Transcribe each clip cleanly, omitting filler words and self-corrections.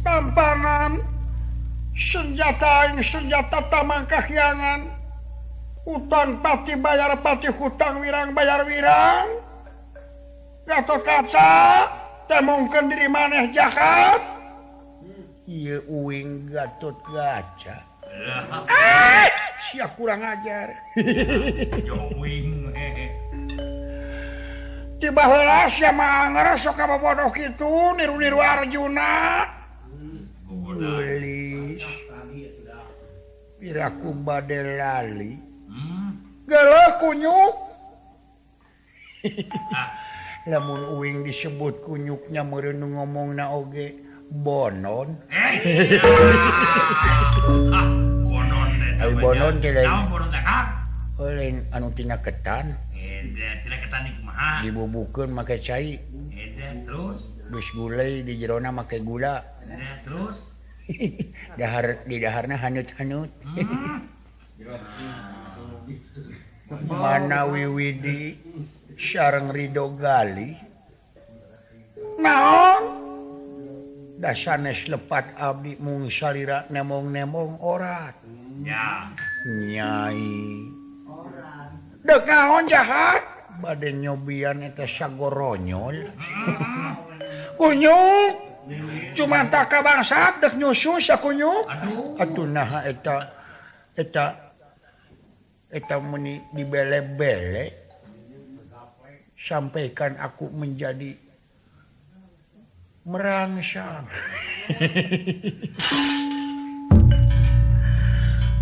Tampanan senjata aing senjata tamang kahyangan. Utang pati bayar pati hutang wirang bayar wirang. Gatot Kaca temongkeun diri maneh jahat. Ieu uing Gatot Kaca. Ah, sia kurang ajar. Uing. Tiba heula sia mah anger sok kabobodoh kitu niru-niru Arjuna. Geulis. Piraku bade lali. Geuleuh kunyuk. Lamun uing disebut kunyuknya meureun ngomongna oge bonon. Bonon Ai bonon teh lain. Naon bonon teh Kang? Lain anu tina ketan. Tina ketan ieu kumaha? Dibubukeun make cai. Terus geus gulai di jerona make gula. Terus dahar di daharna hanut-hanut. Mana wiwidi sareng Ridho Gali. Naon? Da sanes lepat abdi mung salira nemong-nemong orat. Ya. Nyai. Dek naon jahat? Bade nyobian eta sagoronyol. Kunyuk. Cuma tak ka bangsat dek nyusu sia kunyuk. Atuh naha eta eta eta meni dibele-bele sampaikan aku menjadi merangsang.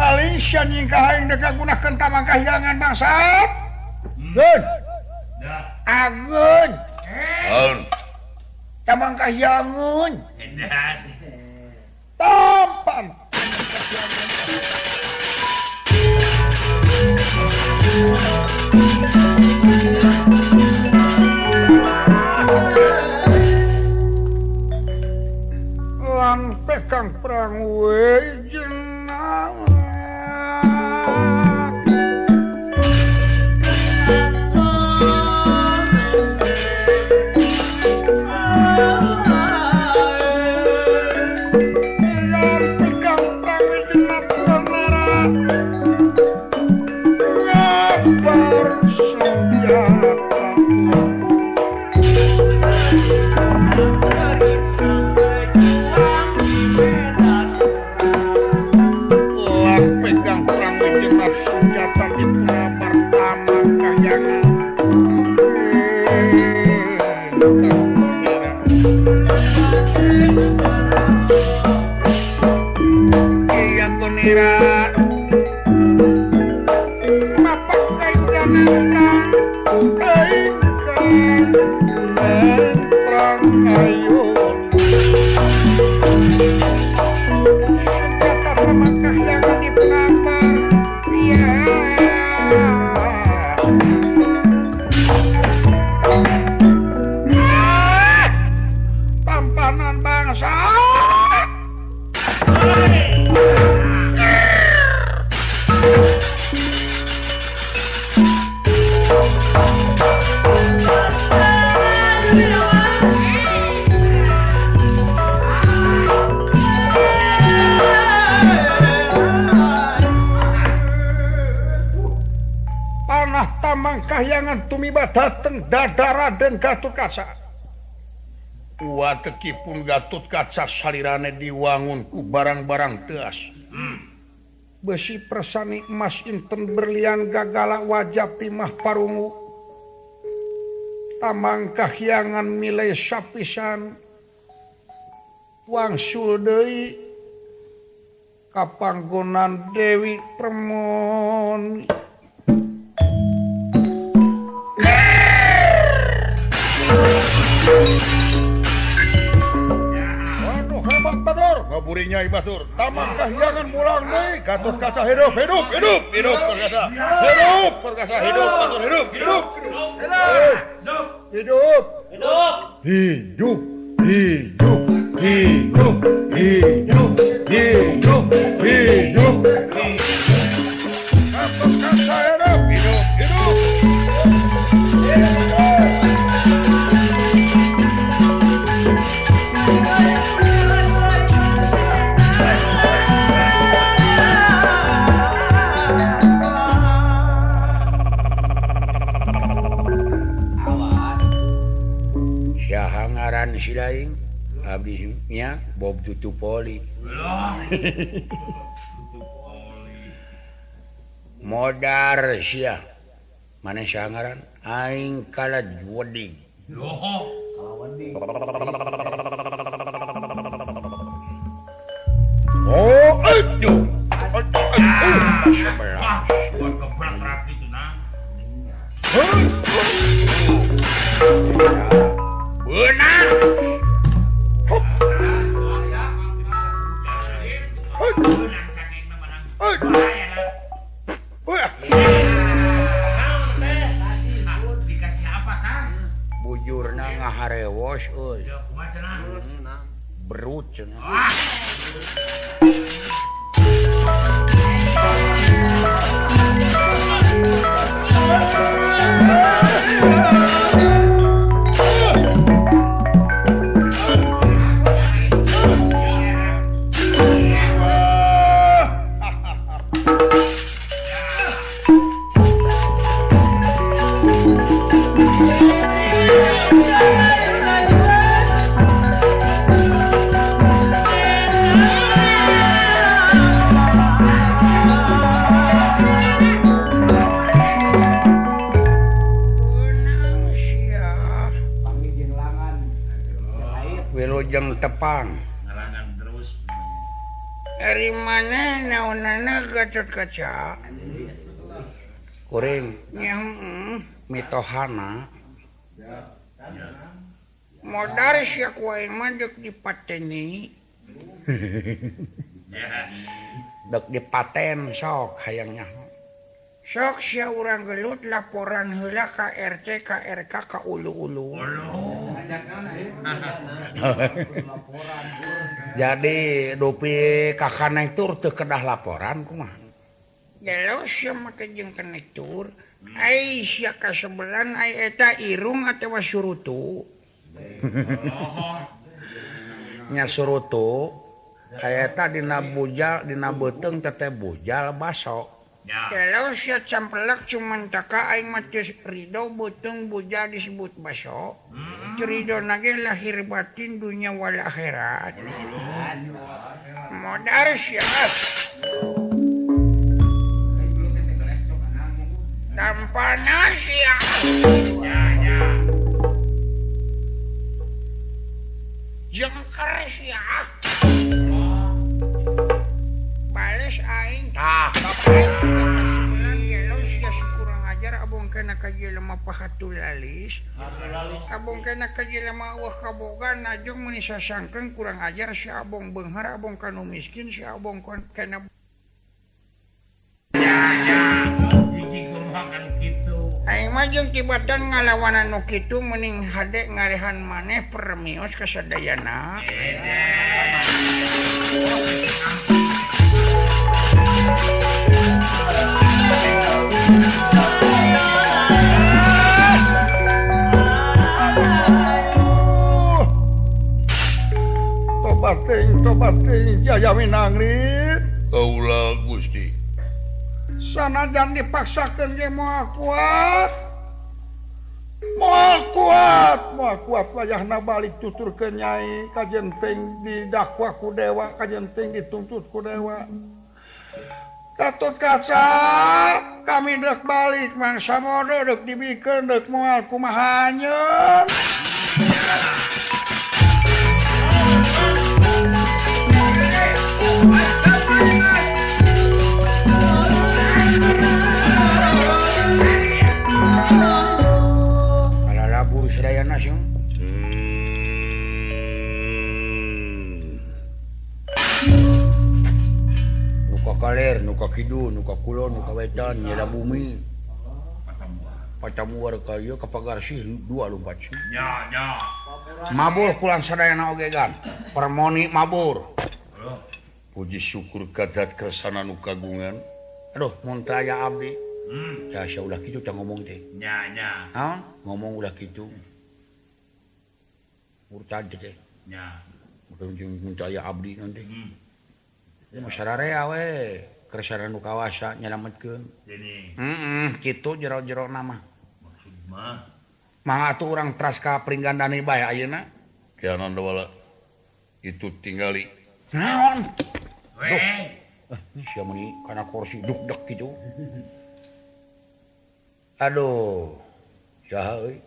Alisa nyingkah aing dek ngagunakeun tamang kahyangan bangsat. Geun. Ageun. Aun. Tamang kahyangan. Tampan. Lan pekang perang we jenang. Lan pekang perang we jenang merah. Ngabar senjata. Pegang perang menjelat senjata di pelabar taman kahyangan. Iya konira. Mapak kayu danan kaikan perang kayu. Senjata taman kahyangan di penambar. Iya. Tampanan bangsa. Panah tamang kahyangan tumiba dateng dada Raden Gatot Kaca. Watekipun Gatot Kaca salirane diwangun ku barang-barang teas. Besi persani emas inten berlian gagala wajah timah parungu. Tamang kahyangan milai sapisan. Wangsul deui kapanggonan Dewi Permoni. Waduh hebat Batur, ngaburi Nyai Batur. Tamang kahyangan mulang deui, Gatot Kaca hidup, hidup, hidup, hidup Perkasa. Hidup Perkasa, hidup Batur, hidup, hidup. Hidup. Hidup. Hidup. Hidup. Hidup. Hidup. Hidup. Hidup. Gatot Kaca hidup, hidup, hidup. Hidup. Saha ngaran si lain? Abdi nya Bob Tutupoli. Modar sia. Maneh saha ngaran? Aing kalad wedi. Oh, aduh. Sebelah. Buat gebrak keras gitu nah. Benar. Dikasih apa Kang? Bujurna ngaharewos euy. Berut cenah. Wilujeng tepang ngarangan terus. Ari mana naonana Gatot Kaca? Kuring nya mitohana. Modar sia ku aing mah deuk dipateni. Deuk dipaten sok hayang nyaho. Sok sia urang gelut laporan heula ka RT ka RK ka ulu-ulu. Jadi dupi ka kanektur teu kedah laporan kumaha? Gelo sia make jeung kanektur, ai sia kasebelan ai eta irung atawa surutu. Nya surutu aya eta dina bujal dina beuteung teh bujal baso. Kalau sia campelak cuman taka aing mah teu ridho beuteung bujal disebut baso. Ridho nage lahir batin dunya wal akhirat. Modar sia. Tampana sia. Jengker sia. Bales aing tah sebelah gelo sia kurang ajar abong kana ka jelema pahatulalis. Abong kana ka jelema eueuh kaboga najong meuni sasangkeun kurang ajar sia abong beunghar abong kanu miskin sia abong kana aing mah jeung tibatan ngalawanan nu kitu meuning hade ngarehan maneh permios kasadayana. Tobat ting jaya minangrit. Kaula Gusti. Sanajan dipaksakeun ge moal kuat. Moal kuat, moal kuat wayahna balik tuturkeun nyai kajenting didakwa ku dewa, kajenting dituntut ku dewa. Gatot Kaca, kami dek balik mangsa modo dek dibikeun dek moal kumaha nyeun. Kalalabur sadayana sing. Nuka kaler, nuka kidul, nuka kulon, nuka wetan, nyeda bumi. Patamuar ka ieu ka Pagarsih dua lumpat sih. Nya, nya. Mabur kulan sadayana oge gan. Permoni mabur. Puji syukur kadat kersana nu kagungan. Aduh, mun teu aya abdi. Ya sia ulah kitu teh ngomong teh. Nya, nya. Hah? Ngomong ulah kitu. Murtad teh. Nya. Mun teu aya abdi nanti. Mah sararea we, kersana nu kawasa nyalametkeun. Gini. Heeh, kitu jero-jero nama. Maksud mah Mangga atuh urang teras ka Pringgandani bae ayeuna. Kianan wala. Itu tinggali. Naon? Weh. Sia meuni kana kursi duk-dek kitu. Aduh. Saha euy?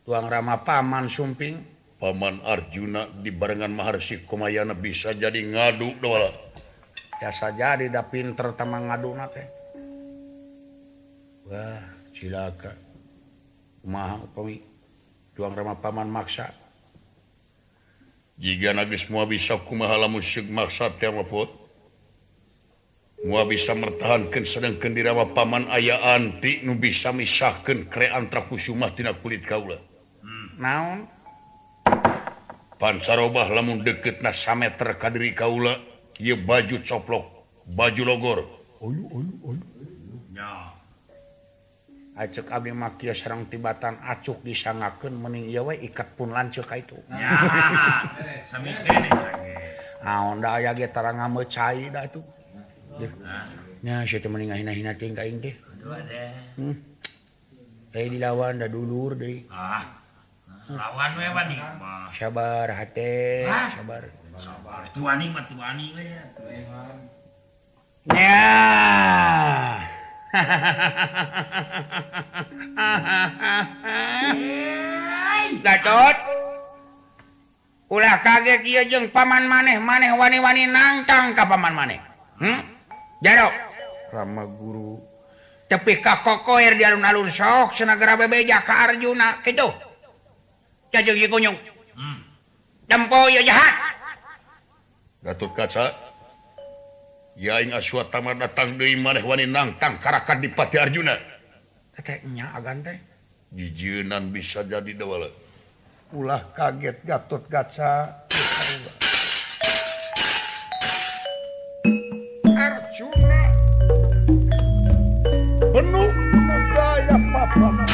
Tuang Rama paman sumping, paman Arjuna dibarengan Maharsi Kumayana bisa jadi ngadu wala. Jasa jadi da pinter tamang ngaduna teh. Wah, cilaka. Kumaha upami Tuang Rama paman maksa. Jika geus moal bisa kumaha lamun seug maksa teh mah Put. Moal bisa mertahankeun sedengkeun di Rama paman aya anti nu bisa misahkeun kre Antrakusumah tina kulit kaula. Naon? Pancarobah lamun deketna sameter ka diri kaula, ieu baju coplok, baju logor. Ayu ayu ayu. Nya. Acek abdi mah kieu sareng tibatan acuk disangakeun mending ieu we iket pun lanceuk ka itu. Ya. Sami keneh ge. Naon da aya ge tara ngameu cai da atuh. Nya sia teh mending ngahina-hina teuing ka aing teh. Aduh adeh. Teh dilawan da dulur deui. Ah. Lawan we wani mah. Sabar hate, sabar. Sabar. Tuani mah tuani we. Nya. Gatot. Ulah kaget ieu jeung paman maneh, maneh wani-wani nangtang ka paman maneh. Jarok. Rama guru. Tepi ka kokoer di alun-alun sok senagara bebeja ka Arjuna kitu. Cajeng ieu kunyung. Dempo ieu jahat. Gatot Kaca. Ya aing Aswatama datang deui maneh wani nangtang karakan Dipati Arjuna. Teh nya agan teh. Jijeunan bisa jadi dawala. Ulah kaget Gatot Kaca. Arjuna penuh gaya papana.